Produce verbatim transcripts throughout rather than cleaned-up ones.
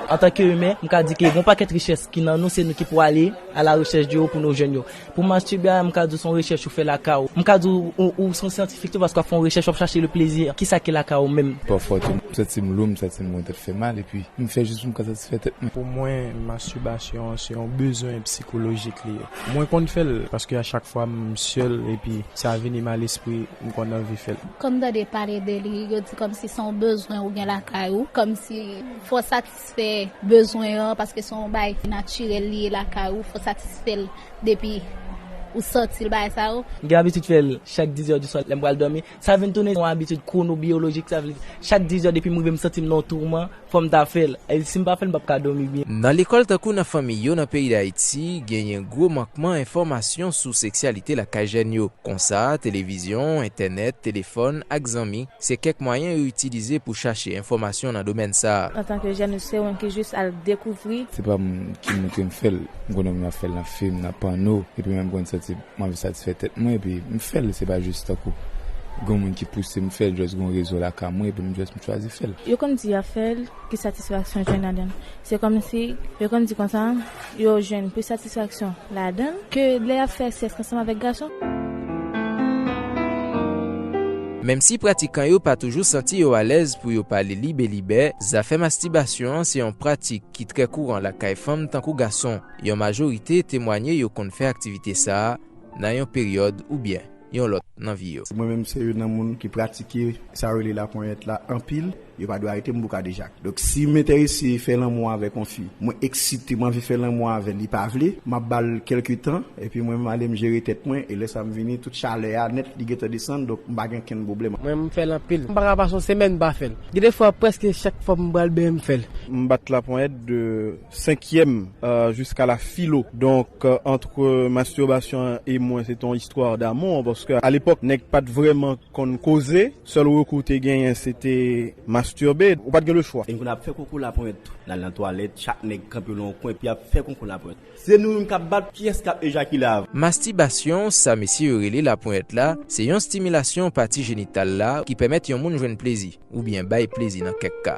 Antanke imen, m ka di ke gon pakèt richès ki nan nou, se nou ki pou ale a la rechèch de yo pou nou jwenn yo. Pou mastibe a, m ka di w se yon rechèch ou fè lakay ou. M ka di w ou, ou se yon syantifik tou paske w ap fè yon rechèch, w ap chache le plezi. Kisa ki lakay ou menm? Pafwa tou, m santi m lou, m santi m gen tèt fè mal, epi m fè jis pou m ka satisfè tèt mwen. Pou mwen, mastibasyon se yon bezwen sikolojik li ye. Mwen konn fè l paske a chak fwa m sèl epi sa vini m a lespri, m konn anvi fè l. Kòm tande pale de li, yo di kòmsi se yon bezwen ou gen lakay ou, kòmsi fò w satisfè bezwen an, paske se yon bagay ki natirèl li ye lakay ou, fò w satisfè l depi ou santi l bagay sa yo. M gen abitid fè l chak diz è di swa lè m pral dòmi. Sa vin tounen yon abitid kwono-byolojik, sa vle di chak diz è depi m rive m santi m nan yon touman, fò m ta fè l. E si m pa fè l, m p ap ka dòmi byen. Nan lekòl tankou nan fanmi yo nan peyi Dayiti, genyen gwo mankman enfòmasyon sou seksyalite lakay jèn yo. Konsa, televizyon, entènèt, telefòn ak zanmi, se kèk mwayen yo itilize pou chache enfòmasyon nan domèn sa a. Antanke jèn, se mwen ki jis al dekouvri. Se pa m ki montre m fè l. M konnen m ap fè l nan fim, nan panno, epi mwen m konn santi m anvi satisfè tèt mwen, epi m fè l. Se pa jis tankou gen moun ki pouse m fè l, jis gen yon rezon lakay mwen, epi m jis m chwazi fè l. Yo konn di y ap fè l, ki satisfaksyon jwenn ladan l. Se kòmsi yo konn di konsa, yo jwenn plis satisfaksyon ladan l ke lè y ap fè sèks ansanm avèk gason. Menm si pratikan yo pa toujou santi yo alèz pou yo pale libe libe, zafè mastibasyon an se yon pratik ki trè kouran lakay fanm tankou gason. Yon majorite temwanye yo konn fè aktivite sa a nan yon peryòd oubyen yon lòt nan vi yo. Mwen menm se youn nan moun ki pratike sa yo rele laponyèt la anpil. Yo pa dwe arete m pou kadejak. Donk, si m enterese fè lanmou avèk yon fi, mwen eksite, m anvi fè lanmou avè l, li pa vle, m ap ba l kèlke tan, epi mwen menm ale m jere tèt mwen, e lè sa m vini, tout chalè a nèt, li gentan desann, donk m pa gen kenn pwoblèm. Mwen, m fè l anpil. M pa ka pase yon semèn m pa fè l. Gen de fwa, prèske chak fwa m pral benyen, m fè l. M bat laponyèt de senkyèm, euh, jusqu'à la philo. Donc, euh, entre masturbation et moi, c'est une histoire d'amour, parce que à l'époque, nèg pa t vrèman konn koze, sèl rekou te genyen, se te masturbe. Ou pa t gen le choix. E n konn ap fè konkou laponyèt tou. N al nan twalèt, chak nèg kanpe nan yon kwen, epi ap fè konkou laponyèt. Se nou menm k ap bat kiyès k ap ejakile avan. Mastibasyon, sa mesye yo rele laponyèt la, se yon stimilasyon pati jenital la ki pèmèt yon moun jwenn plezi, oubyen bay plezi nan kèk ka.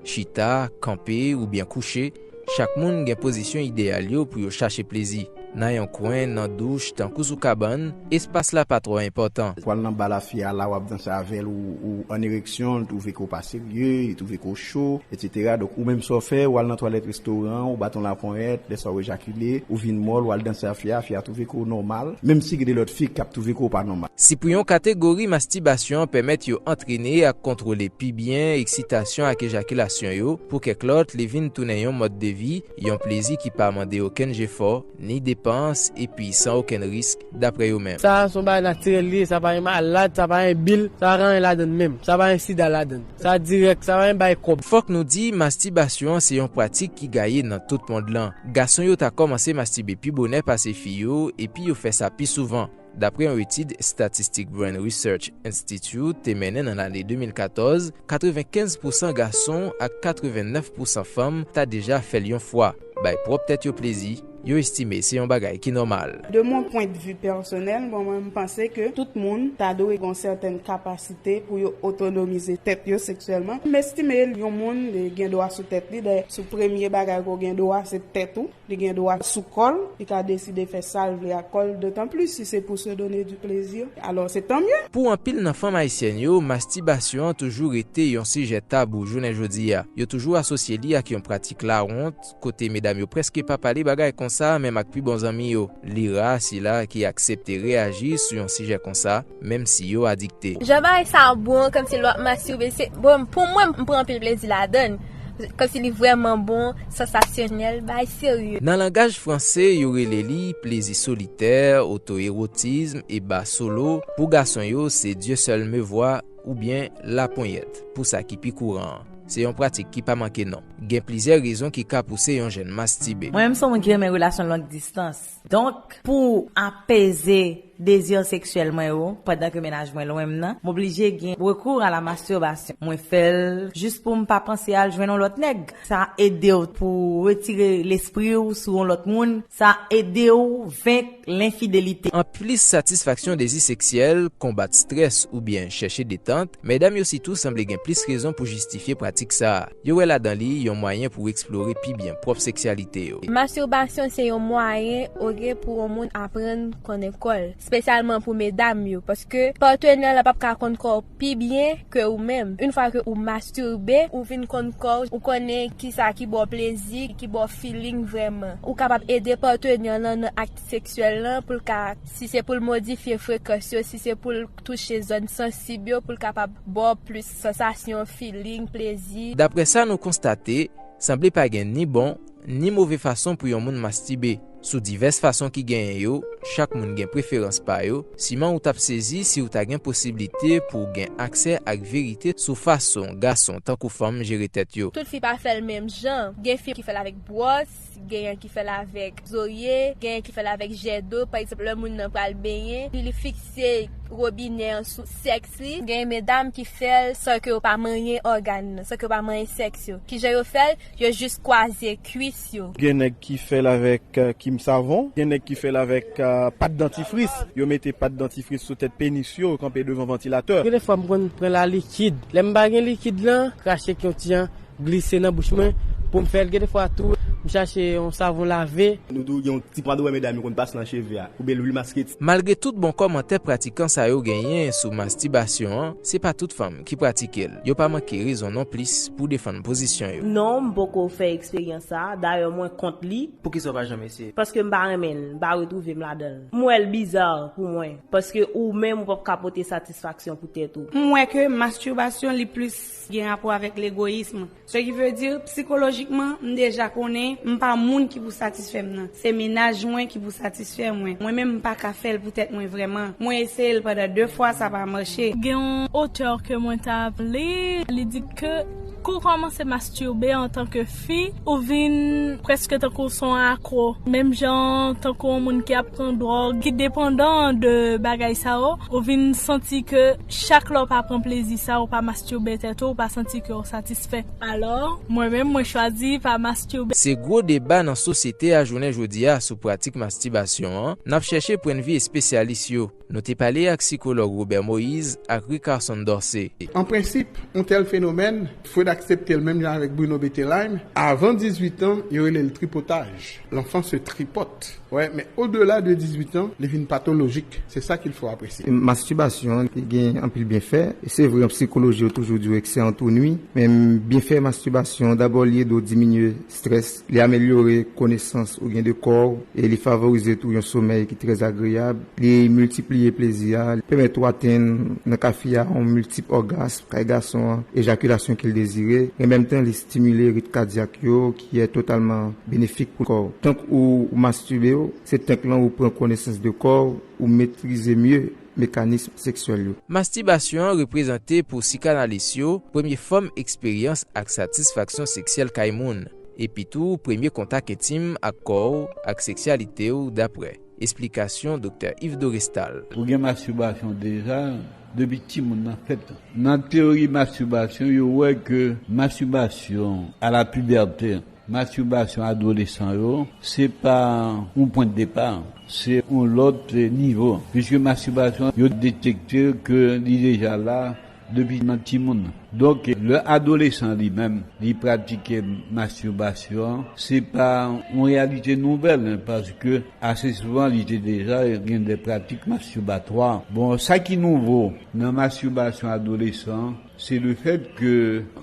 Chita, kanpe, oubyen kouche, chak moun gen pozisyon ideyal yo pou yo chache plezi. Nan yon kwen, nan douch, tankou sou kabann, espas la pa twò enpòtan. Ou al nan ba lafi a la, w ap danse avè l, ou, ou an ereksyon, li twouve ke w pa serye, li twouve ke w cho, etsetera. Donk, ou menm sa w fè, ou al nan twalèt restoran, ou bat yon laponyèt, lè sa w ejakile, ou vin mòl, ou al danse ak fi a, fi a twouve ke w nòmal, menm si gen de lòt fi k ap twouve ke w pa nòmal. Si pou yon kategori, mastibasyon an pèmèt yo antrene ak kontwole pi byen eksitasyon ak ejakilasyon yo, pou kèk lòt, li vin tounen yon mòd de vi, yon plezi ki pa mande okenn jefò, ni depans, epi san okenn risk, daprè yo menm. Sa a se yon bagay natirèl li ye, sa pa gen malad, sa pa gen bil, sa pa gen anyen ladan l menm, sa pa gen sida ladan l. Sa dirèk, sa pa gen bay kòb. Fòk nou di, mastibasyon an se yon pratik ki gaye nan tout mond lan. Gason yo ta kòmanse mastibe pi bonè pase fi yo, epi yo fè sa pi souvan. Daprè yon etid estatistik Brain Research Institute te mennen nan lane de mil katòz, katrevenkenz pousan gason ak katrevennèf pousan fanm ta deja fè l yon fwa. Bay pwòp tèt yo plezi, yo estime se yon bagay ki nòmal. De mon point de vue personnel, bon, mwen, m panse ke tout moun ta dwe gen yon sètèn kapasite pou yo otonomize tèt yo seksyèlman. M estime yon moun li gen dwa sou tèt li, dayè, sou premye bagay ke w gen dwa, se tèt ou. Li gen dwa sou kò l, li ka deside fè sa l vle ak kò l, dotan plis si se pour se donner du plaisir. Alò, se tan mye. Pou anpil nan fanm ayisyèn yo, mastibasyon an toujou rete yon sijè tabou jounen jodi a. Yo toujou asosye li ak yon pratik lawont, kote medam yo prèske pa pale bagay konsa, menm ak pi bon zanmi yo. Li ra sila ki aksepte reyaji sou yon sijè konsa, menm si yo adikte. Jan bagay sa bon, kòmsi lè w ap mastibe, se, bon, pou mwen, m pran anpil plezi ladan l. Kòmsi li vrèman bon, sansasyonèl, bagay serye. Nan langaj franse, yo rele li plezi solitè, oto-erotism, eba solo. Pou gason yo, se Dieu seul me voit oubyen laponyèt, pou sa ki pi kouran an. Se yon pratik ki pa manke non. Gen plizyè rezon ki ka pouse yon jèn mastibe. Mwen menm se yon moun ki renmen relasyon long distans. Donk, pou apeze dezi seksyèl mwen yo, pandan ke mennaj mwen lwen m nan, m oblije gen recours à la masturbation. Mwen fè l jis pou m pa panse al jwenn yon lòt nèg. Sa ede w pou retire lespri w sou yon lòt moun. Sa ede w venk lenfidelite. Anplis satisfaksyon dezi seksyèl, konbat strès oubyen chèche detant, medam yo sitou sanble gen plis rezon pou jistifye pratik sa a. Yo wè ladan li yon mwayen pou eksplore pi byen pwòp seksyalite yo. Masturbasyon se yon mwayen, oke, pou yon moun aprann konnen kò l, espesyalman pou medam yo, paske patnè w la p ap ka konn kò w pi byen ke ou menm. Yon fwa ke ou masturbe, ou vin konn kò w, ou konnen kisa ki ba w plezi, ki ba w feeling vrèman. Ou kapab ede patnè w lan nan ak seksyèl lan pou l ka, si se pou l modifye frekans yo, si se pou l touche zòn sansib yo, pou l kapab ba w plis sansasyon, feeling, plezi. Daprè sa nou konstate, sanble pa gen ni bon, ni move fason pou yon moun mastibe. Sou divès fason ki genyen yo, chak moun gen preferans pa yo, siman ou t ap sezi si w ta gen posiblite pou w gen aksè ak verite sou fason gason tankou fanm jere tèt yo. Tout fi pa fè l menm jan. Gen fi ki fè l avèk bwòs, genyen ki fè l avèk zorye, genyen ki fè l avèk jèdo. Pa egzanp, lè moun nan pral benyen, li, li fikse wobinè an sou sèks li. Genyen medam ki fè l san ke yo pa manyen ògàn nan, san ke yo pa manyen sèks yo. Kijan yo fè l? Yo jis kwaze kwis yo. Gen nèg ki fè l avèk, euh, kim savon, gen nèg ki fè l avèk, euh, pat dantifris. Yo mete pat dantifris sou tèt penis yo, yo kanpe devan vantilatè. Gen de fwa m konn pran la likid. Lè m pa gen likid lan, krache k yon ti jan glise nan bouch mwen pou m fè l. Gen de fwa tou, m chache yon savon lave. Nou tou gen yon ti pwa dwèt medam yo konn pase nan cheve a, oubyen lwil maske. Malgre tout bon kòmantè pratikan sa yo genyen sou mastibasyon an, se pa tout fanm ki pratike l. Yo pa manke rezon nonplis pou defann pozisyon yo. Non, m poko fè eksperyans sa a. Dayè, mwen kont li. Poukisa w pa janm eseye? Paske m pa renmen l, m pa retwouve m ladan l. M wè l biza pou mwen, paske ou menm ou p ap ka pote satisfaksyon pou tèt ou. M wè ke mastibasyon li plis gen rapò avèk legoyism. Ce qui veut dire, psikolojikman, m deja konnen m pa moun ki pou satisfè m nan. Se mennaj mwen ki pou satisfè mwen. Mwen menm, m pa ka fè l pou tèt mwen vrèman. Mwen eseye l pandan de fwa, sa pa mache. Gen yon otè ke mwen t ap li, li di ke kou w kòmanse mastirbe antanke fi, ou vin prèske tankou w se yon akro. Menm jan tankou yon moun ki ap pran dwòg, ki depandan de bagay sa yo, ou vin santi ke chak lè w pa pran plezi sa, ou pa mastirbe tèt ou, ou pa santi ke w satisfè. Alò, mwen menm, mwen chwazi pa mastirbe. Se gwo deba nan sosyete a jounen jodi a sou pratik mastibasyon an, n ap chèche pwennvi espesyalis yo. Nou te pale ak sikològ Robert Moïse ak Ricarson Dorcé. An prensip, yon tèl fenomèn, Freud aksepte l menm jan avèk Bruno Bettelheim. Avan dizuit an, yo rele l tripotaj. L'enfant se tripote. Wè, men odela de dizuit an, li vin patolojik. Se sa qu'il faut apprécier. Mastibasyon an gen anpil byenfè. Se vre, an psikoloji, yo toujou di w eksè antreni. Men byenfè mastibasyon, dabò, li ede w diminye strès, li amelyore konesans ou gen de kò w, e li favorize tou yon somèy ki trè agreyab. Li miltipliye plezi a, li pèmèt ou atenn nan ka fi a yon miltip ògasm, kay gason an, ejakilasyon ke l dezire. An menm tan, li stimile rit kadyak yo, ki est totalement bénéfique pou kò w. Tank ou, ou mastirbe w, se tank lan ou pran konesans de kò w, ou metrize mye mekanism seksyèl yo. Mastibasyon an reprezante pou sikanalis yo premye fòm eksperyans ak satisfaksyon seksyèl kay moun, epi tou premye kontak entim ak kò w ak seksyalite w, daprè esplikasyon Doktè Yves Dorestal. Ou gen mastibasyon deja depi timoun nan fèt. Nan teyori mastibasyon, yo wè ke mastibasyon a la pibète, mastibasyon adolesan yo, se pa yon pwen de depa, se yon lòt nivo. Piske mastibasyon, yo detekte ke li deja la depi nan timoun. Donk, lè adolesan li menm, li pratike mastibasyon, se pa yon reyalite nouvèl, paske ase souvan li te deja gen de pratik mastibatwa. Bon, sa ki nouvo nan mastibasyon adolesan, se le fèt ke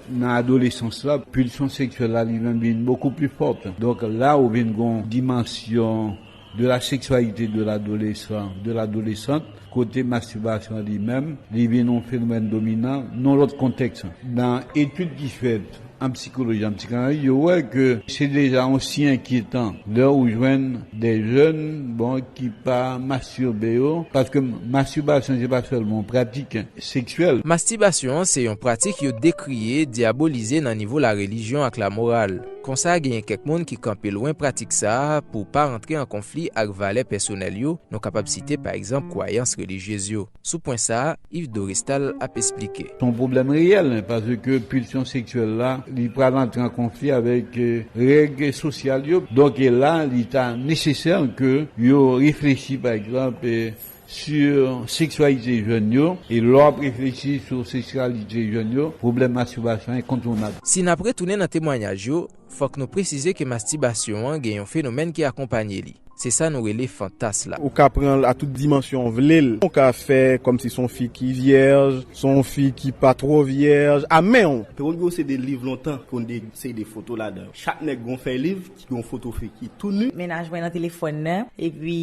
nan adolesans la, pilsyon seksyèl la li menm vin bokou pli fòt. Donk la, ou vin gon dimansyon de la sexualité de l'adolescent, de l'adolescente, kote mastibasyon li menm, li vin yon fenomèn dominan nan lòt kontèks. Nan etid ki fèt an psikoloji, an psikanaliz, yo wè ke se deja yon siy enkyetan lè ou jwenn de jèn, bon, ki pa mastirbe yo, paske mastibasyon se pa sèlman yon pratik seksyèl. Mastibasyon an se yon pratik yo dekriye, dyabolize nan nivo larelijyon ak lamoral. Konsa, genyen kèk moun ki kanpe lwen pratik sa a pou pa rantre an konfli ak valè pèsonèl yo, nou kapab site pa egzanp kwayans relijyez yo. Sou pwen sa a, Yves Dorestal ap esplike. Se yon pwoblèm reyèl, paske pilsyon seksyèl la, li pral antre an konfli avèk, eh, règ sosyal yo. Donk, e la, li ta nesesè ke yo reflechi, pa egzanp, eh, sou seksyalite jèn yo, e lè w ap reflechi sou seksyalite jèn yo, pwoblèm mastibasyon enkontwonab. Si n ap retounen nan temwayaj yo, fòk nou presize ke mastibasyon an gen yon fenomèn ki akonpanye li. Se sa nou rele fantas la. Ou ka pran l a tout dimansyon w vle l. Ou ka fè kòmsi se yon fi ki vyèj, se yon fi ki pa twò vyèj, a men w. Te konn gen yon seri de liv lontan, ki konn gen seri de foto ladan yo. Chak nèg gen yon fèy liv ki gen yon foto fi ki tou ni. Mennaj mwen nan telefòn nan, epi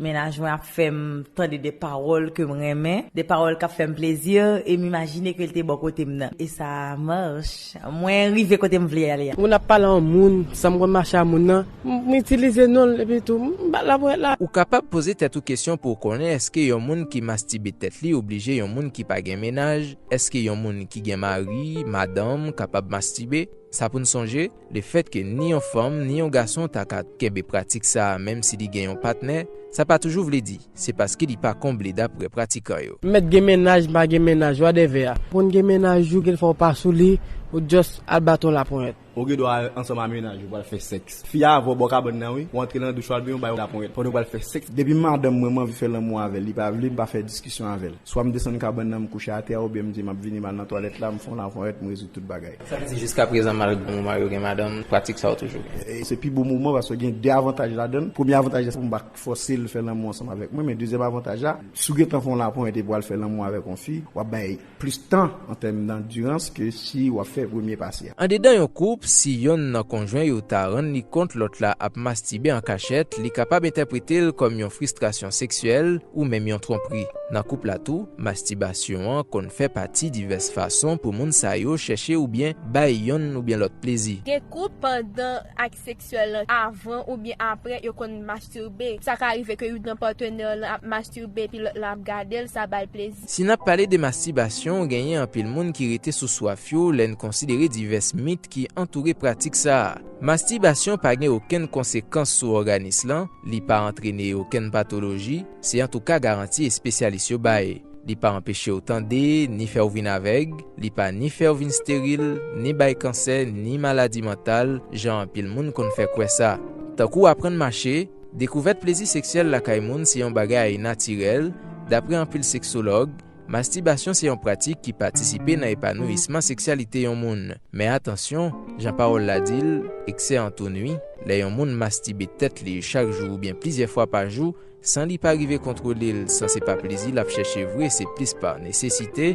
mennaj mwen ap fè m tande de pawòl ke m renmen, de pawòl k ap fè m plezi, e m imajine ke l te bò kote m nan. E sa mach. Mwen rive kote m vle ale a. Moun ap pale a yon moun, san m konn mache a moun nan, m, m itilize non l, epi tou, m bat la ponyèt la. Ou kapab poze tèt ou kesyon pou w konnen èske yon moun ki mastibe tèt li oblije yon moun ki pa gen mennaj? Èske yon moun ki gen mari, madanm, kapab mastibe? Sa pou n sonje, lefètke ni yon fanm, ni yon gason ta ka kenbe pratik sa a, menm si li gen yon patnè, sa pa toujou vle di se paske li pa konble dapre pratikan yo. M mèt gen mennaj, m pa gen mennaj, whatever. Pou n gen mennaj ou, gen fwa w pa sou li, ou just al bat yon laponyèt. Ou gen dwa al ansanm a mennaj ou, pral fè sèks. Fi a avè w bò kabann nan, wi. Ou antre nan douch, w al benyen, w bay laponyèt. Pandan w pral fè sèks, depi madanm mwen, m anvi fè lanmou avè l, li pa vle, m pa fè diskisyon avè l. Swa m desann kabann nan, m kouche atè, oubyen m di m ap vini, m al nan twalèt la, m fè yon laponyèt, m rezoud tout bagay. Sa vle di jiskaprezan, malgre bon mari w gen madanm, pratik sa yo toujou gen? E se pi bon moman, paske gen de avantaj ladan l. Premye avantaj la, se pou m pa fòse l fè lanmou ansanm avèk mwen, men dezyèm avantaj la, si w gentan fè yon laponyèt epi w al fè lanmou avèk yon fi, w ap bay plis tan an tèm dandirans ke si w ap fè premye pase a. Andedan yon koup, si yonn nan konjwen yo ta rann li kont lòt la ap mastibe an kachèt, li kapab entèprete l kòm yon fristrasyon seksyèl ou menm yon twonpri. Nan koup la tou, mastibasyon an konn fè pati divès fason pou moun sa yo chèche oubyen bay yonn oubyen lòt plezi. Gen koup, pandan ak seksyèl lan, avan oubyen apre, yo konn mastibe. Sa ka rive ke youn nan patnè lan ap mastibe epi lòt lan ap gade l, sa ba l plezi. Si n ap pale de mastibasyon, genyen anpil moun ki rete sou swaf yo lè n konsidere divès mit ki antoure pratik sa a. Mastibasyon pa gen okenn konsekans sou òganis lan, li pa antrene okenn patoloji, se antouka garanti espesyalis yo bay. Li pa anpeche w tande, ni fè w vin avèg, li pa ni fè w vin steril, ni bay kansè, ni maladi mantal, jan anpil moun konn fè kwè sa. Tankou aprann mache, dekouvèt plezi seksyèl lakay moun se yon bagay natirèl, dapre anpil seksològ, mastibasyon se yon pratik ki patisipe nan epanouyisman seksyalite yon moun. Men atansyon, jan pawòl la di l, eksè an tou nwi. Lè yon moun mastibe tèt li chak jou oubyen plizyè fwa pa jou, san li pa rive kontwole l, san se pa plezi l ap chèche vre, se plis pa nesesite,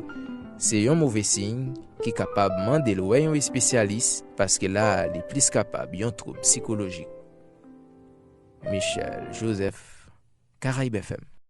se yon move siy ki kapab mande l wè yon espesyalis, paske la a li plis kapab yon twoub sikolojik. Michel Joseph, Caraïbes F M.